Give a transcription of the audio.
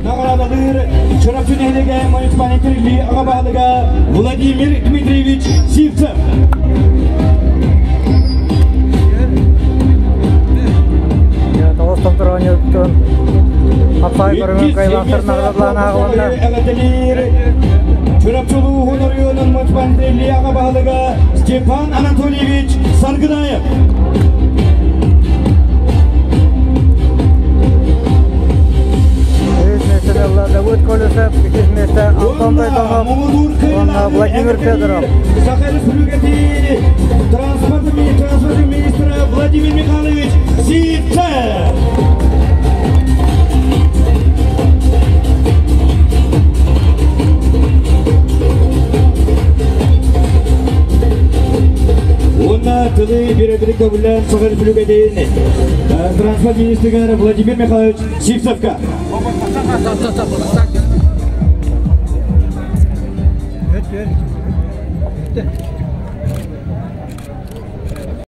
Наҕараадалыыр Чурапчы нэһилиэгэ муниципальнай тэриллии аҕа баһылыга Владимир Дмитриевич Сивцев. Тоҕус томтор оонньууттун хапсаҕай көрүҥүн кыайыылаахтар наҕараадалаан ааҕылынна. Эҕэрдэлиир Чурапчы улууһун оройуонун муниципальнай тэриллии аҕа баһылыга Степан Анатольевич Саргынаев. Үһүс миэстэни ылла Давыд Колесов, иккис миэстэ Антон Тойтонов уонна Владимир Федоров. Саха Республикатын транспорт министра Владимир Михайлович Сивцев. Уонна тылы бирэбили көбүлээн Саха Республикатын транспорт министригэр Владимир Михайлович Сивцевка.